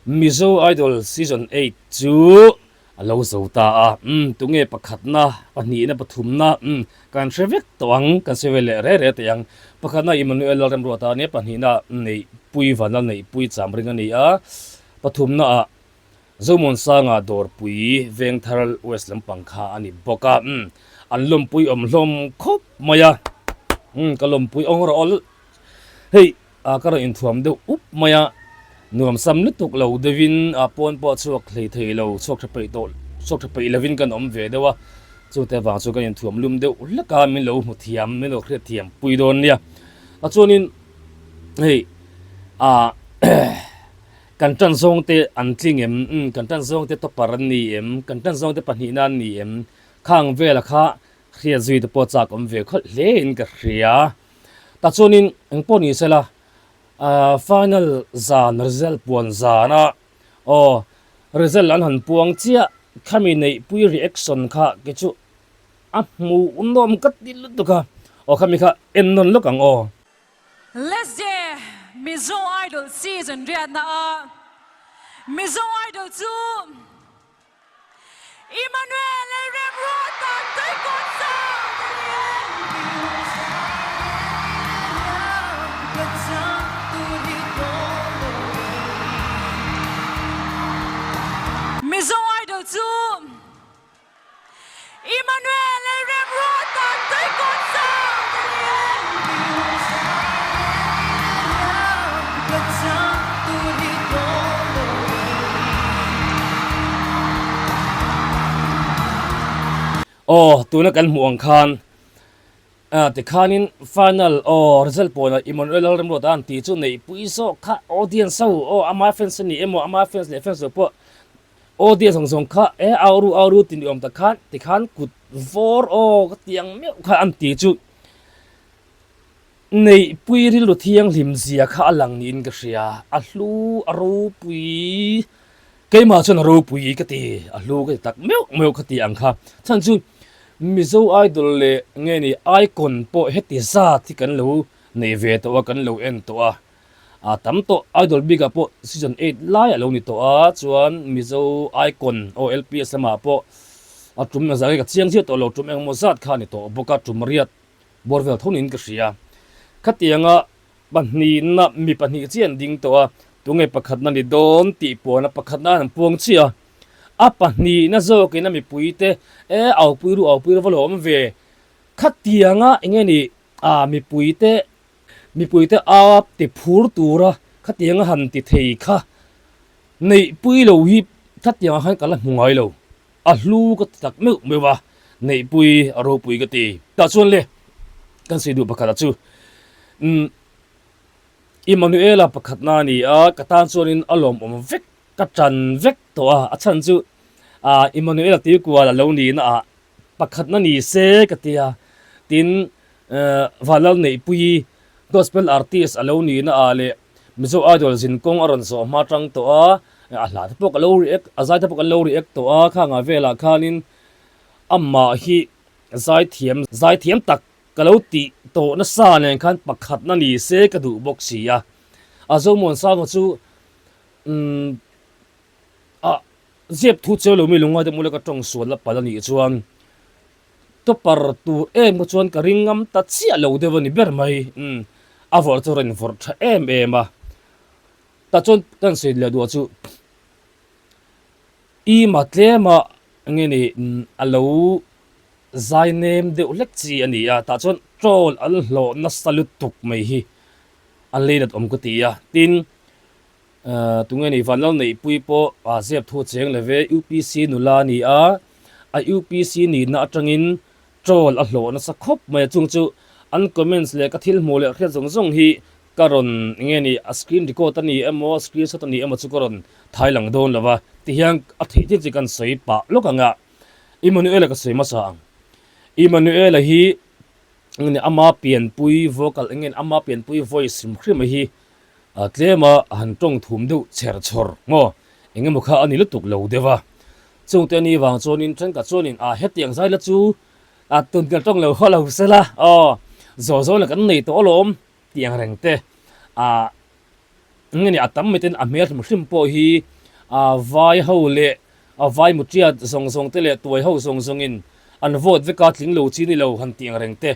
Mizo Idol Season 8 chu a lo zo ta a, umm tunge pakhatna, pahnihna, pathumna umm kan hre vek tawh ang, kan sawi ve leh re re teh ang. Pakhatna Emmanuel Lalremruata a nia, pahnihna Neihpui Vanlal Neihpui Chamring a ni a, pathumna ah Zomuansanga Dawrpui Vengthar West lampang kha a ni bawk a, umm an lawmpui awm hlawm khawp mai a, umm ka lawmpui awng rawh aw hei a ka rawn inthuam deuh up mai a, nuam sam lutuk lo deuhin a pawn pawh a chhuak hlei thei lo, chhuak tha peih tawh chhuak tha peih lovin kan awm ve deuh a, chute vang chu kan inthuam lum deuh hlek a, min lo hmu thiam min lo hriat thiam pui dawn nia. A chuanin hei ah kan tan zawng te an tling em, umm kan tan zawng te topper an ni em, kan tan zawng te pahnihna an ni em, khang vela kha hriat zui te pawh chak awm ve khawlh hle in ka hria. Tah chuanin eng pawh ni sela final zan result puan zana aw result an han puang chiah khami neihpui reaction kha kei chu a hmuh nawm ka ti lutuk a aw khami kha en nawn lawk ang aw. Leslie Mizo Idol season riatna ah Mizo Idol chu Immanuel Lalremruata Tuikawt Sound a ni e. Mizo Idol chu Immanuel Lalremruata Tuikawt Sound a ni e. Aw tuna kan hmuh ang khan ah tikhanin final aw result pawna Emmanuel Lalremruata an tih chu neihpui zawk kha audience ho aw ama fans a ni emaw ama fans leh fans lo pawh audience zawng zawng kha e au ru au ru ti ni awm tak khan tikhan kut vawr aw ka ti ang meuh kha an tih chu Neihpui rilru thianghlim zia kha a lang niin ka hria, a hlu a ropui, keimah chuan a ropui ka ti, a hlu ka ti tak meuh meuh ka ti ang kha. Chhan chu Mizo Idol leh nge ni Icon pawh heti zat hi kan lo nei ve tawh a, kan lo en tawh a, a tam tawh Idol bikah pawh season 8 lai a lo ni tawh a, chuan Mizo Icon aw LPS lamah pawh a tum engzah nge ka chiang chiah tawh lo, tum engemaw zat kha a ni tawh bawk a, tum riat. Bawr vel tho niin ka hria. Khatianga pahnihna mi pahnih chiah an ding tawh a, tunge pakhatna ni dawn tih puana pakhatna an puang chiah a. A pahnihna zawkin a mipuite e aupui ru aupui ru va lo awm ve. Khatianga enge ni a mipuite mipuite a ti phur tura khatianga han ti thei kha neihpui lo hi khatiangah khan ka la hmu ngai lo. A hlu ka ti tak meuh meuh a, neihpui a ropui ka ti. Tah chuan le, kan sawi duh pakhat ah chu, umm Immanuela pakhatna a ni a, ka tan chuanin a lawmawm vek, ka tan vek tawh a, a chhan chu ah Immanuela tuikual a lo nihna ah pakhatna ni se ka ti a, tin Vanlal Neihpuii gospel artist a lo nihna ah leh Mizo Idol zin kawng a rawn zawh hma tang tawh a, a hla te pawh ka lo react, a zai te pawh kan lo react tawh a, khangah velah khanin amah hi zaithiam, zaithiam tak ka lo tih tawh nasa nen khan pakhatna ni se ka duh bawk si a, a Zomuansanga chu umm ah zep thu cheu lo mi lungngai te mula ka tawng sual la palh a nih chuan Topper tur em kha chuan ka ring ngam ta chiah lo deuh a ni ber mai. Umm, a vawrh chu a rawn vawrh tha em em a. Tah chuan kan sawi leh duah chu Ima tlema nge ni a lo zai nem deuh hlek chi a ni a, tah chuan troll an hlawh nasa lutuk mai hi a leinat awm ka ti a. Tin, Tunge ni Vanlal Neihpui pawh a zep thu cheng le ve, UPC nula a ni a, a UPC nihna atangin troll a hlawh nasa khawp mai a, chung chu an comments leh ka thil hmuh leh hriat zawng zawng hi ka rawn enge ni a screen record a ni emaw screen shot a ni emaw chu ka rawn thai lang dawn lo va, tihian a theih thil chi kan sawi pah lawk ang a, Immanuela ka sawi hmasa ang, Immanuela hi enge ni ama pianpui vocal enge ni ama pianpui voice hrim hrim a hi A tlema han tawng thum deuh chher chhawr maw eng emaw kha a ni lutuk lo deuh a. Chungte ni vang chuanin thenkhat chuanin a hetiang zai la chu a tun kan tawng lo haw lo sela aw zaw zaw la kan nei tawh alawm tih ang reng te a. Nge ni a tam mai ten a hmel hrim hrim pawh hi a vai ho leh a vai mutiat zawng zawng te leh tuai ho zawng zawng in an vote vek a tling lo chi ni lo han tih ang reng te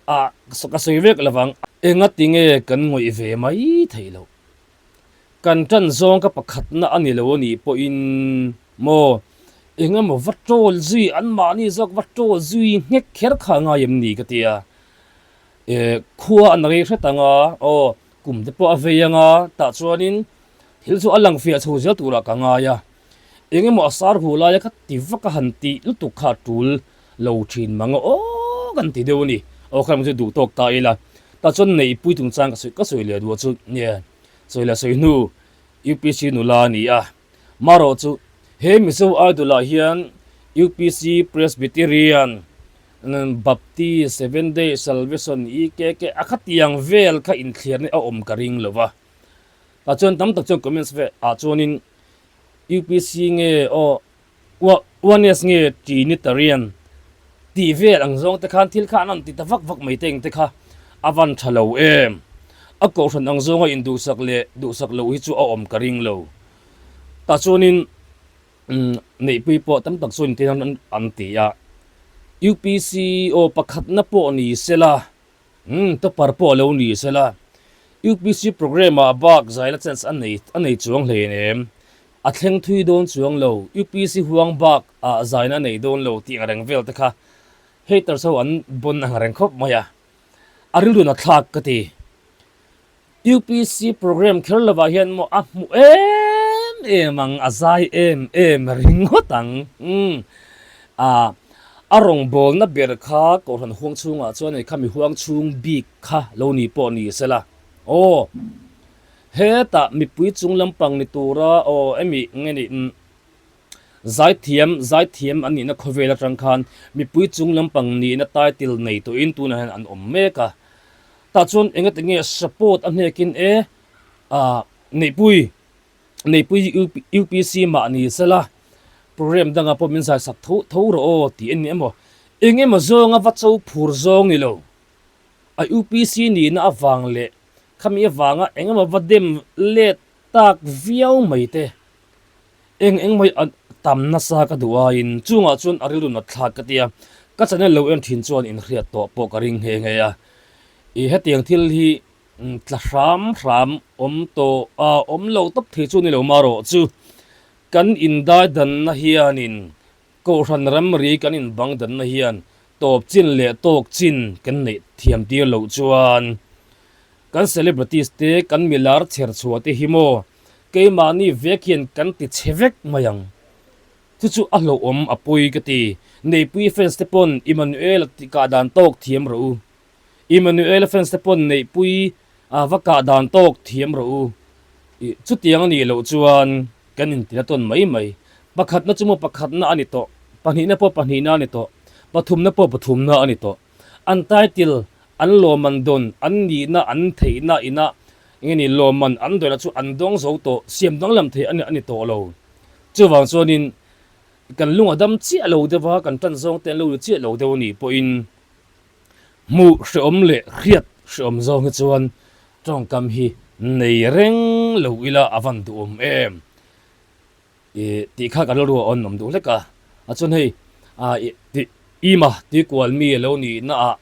a ka sawi vek lovang. Enga tinge kan ngawih ve mai theih loh. Kan tan zawng ka pakhatna a ni lo a nih pawhin maw engemaw va troll zui an mahni zawk va troll zui nghek kher kha a ngai em ni ka tia. Khua an rei hret ang a aw Kum te pawh a vei ang a, tah chuanin thil chu a lang fiah chho zel turah ka ngai a. Eng emaw a sar hu laia ka ti vak a han tih lutuk kha a tul lo thin mang a aw kan ti deuh a ni. Aw kha lam chu duh tawk ta ila. Tah chuan neihpui chungchang ka sawi ka sawi leh duh chu nge sawi leh sawi hnu UPC nula a ni a. Marawh chu he Mizo Idol ah hian UPC Presbyterian Baptist, Seven Day Salvation, EKK a khatiang vel kha inthliarna a awm ka ring lo va. Tah chuan tam tak chuan comments ve ah chuanin UPC nge aw Oneness nge Trinitarian tih vel ang zawng te khan thil kha an rawn ti ta vak vak mai te eng te kha a van tha lo em. A kohhran ang zawnga induhsak leh duhsak loh hi chu a awm ka ring lo. Tah chuanin Neihpui pawh tam tak chuan intin an ti a, UPC aw pakhatna pawh ni sela, umm topper pawh a lo ni sela, UPC programme ah bak zaila chance a nei a nei chuang hlein em, a thleng thui dawn chuang lo, UPC huang bak ah zaina a nei dawn lo tih ang reng vel te kha haters ho an bawn ang reng khawp mai a, a rilru na thlak ka ti. UPC program kher lovah hian maw a hmu em em ang, a zai em em ringawt ang. Umm ah a rawngbawlna ber kha Kohhran huang chhungah chuan hei khami huang chhung bik kha lo ni pawh ni sela aw hetah mipui chung lampang ni tura aw emi nge ni umm zaithiam zaithiam an nihna khawvel atang khan mipui chung lampang nihna title nei tawhin tunah hian an awm mek a. Tah chuan engati nge support a hnekin e ah Neihpui Neihpui UPC mah ni sela program dangah pawh min zaisak tho tho rawh aw tih a ni emaw eng emaw zawnga va cho phur zawng ni lo a UPC nihna avang leh khami avanga eng emaw va dem let tak viau mai te. Eng eng mai a tam nasa ka duh aiin chungah chuan a rilru nat thlak ka ti a, ka channel lo en thin chuan inhriat tawh pawh ka ring nghe nghe a. I hetiang thil hi tla hram hram awm tawh a awm lo tawp thei chu ni lo marawh chu kan indai danna hianin Kohhran ramri kan inbang danna hian tawp chin leh tawk chin kan neih thiam tir loh chuan kan celebrities te kan milar chher chhuah te hi maw keimahni vek hian kan ti chhe vek mai ang. Chu chu a hlauhawm a pawi ka ti. Neihpui fans te pawn Emmanuel-a ti kah dan tawk thiam rawh u. Emmanuel-a fans te pawn Neihpui a va kah dan tawk thiam rawh u. Chutiang a nih loh chuan kan intina tawn mai mai. Pakhatna chu maw pakhatna a ni tawh, pahnihna pawh pahnihna a ni tawh, pathumna pawh pathumna a ni tawh. An title, an lawmman dawn, an nihna, an theihna ina eng nge ni lawmman an dawna chu an dawng zo tawh, siam danglam thei a ni tawh lo. Chuvang chuanin kan lung a dam chiah lo deuh a, kan tan zawng te an lo ri chiah lo deuh a nih pawhin hmuh hreawm leh hriat hreawm zawng hi chuan tawngkam hi nei reng lo ila a van duhawm em. I tih kha ka rilru a awn awm duh hlek a, a chuan hei ah i tih ima tui kual mi a lo nih na ah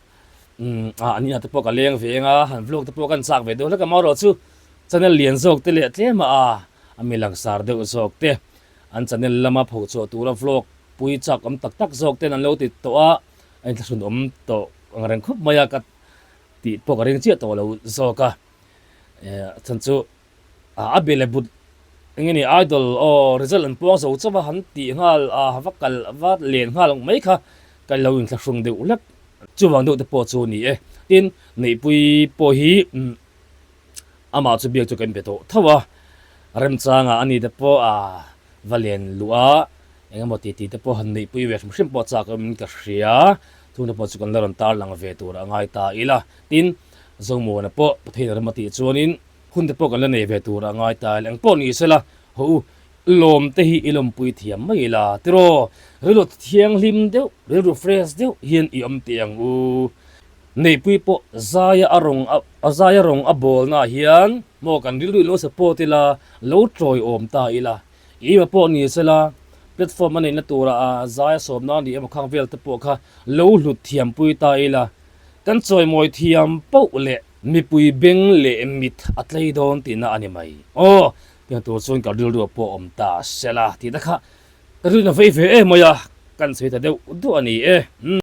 umm ah an inah te pawh ka leng ve eng a, han vlog te pawh ka han chak ve deuh hlek a marawh chu channel lian zawk te leh tlem a a mi langsar deuh zawk te an channel lama pho chhuah tura vlog pui chak awm tak tak zawk ten an lo ti tawh a, a inthlahrun awm tawh ang reng khawp mai a ka tih pawh ka ring chiah tawh lo zawk a, eh a chhan chu. A be leh but eng nge ni idol aw result an puang zo chauh a han tih nghal a va kal va len nghal ang mai kha ka lo inthlahrung deuh hlek chuvang deuh te pawh chu a ni e. Tin Neihpui pawh hi amah chu biak chu kan be tawh tho a remchangah a ni te pawh a va len luh a eng emaw titi te pawh han neihpui ve hrim hrim pawh chak awmin ka hria thung te pawh chu kan la rawn tarlang ve tur a ngai ta ila. Tin Zomuana pawh Pathian rem a tih chuanin Hun te pawh kan la nei ve tur a ngai ta eng pawh ni sela, haw u, lawm te hi i lawmpui thiam mai ila tiraw, rilru thianghlim deuh, rilru fresh deuh hian i awm teh ang u. Neihpui pawh zaia a rawng a zaia rawng a bawlnaah hian maw kan rilru in lo support ila, lo tawiawm ta ila. Ema pawh ni sela, platform a neihna tura a zaia sawmna a ni emaw khang vel te pawh kha lo hlut thiampui ta ila, kan chawimawi thiam poh leh mipui beng leh mit a tlei dawn tihna a ni mai. Aw, tiang tur chuan ka rilru pawh awm ta sela tihna kha ka rilru in a vei ve em mai a, kan sawi ta deuh duah a ni e.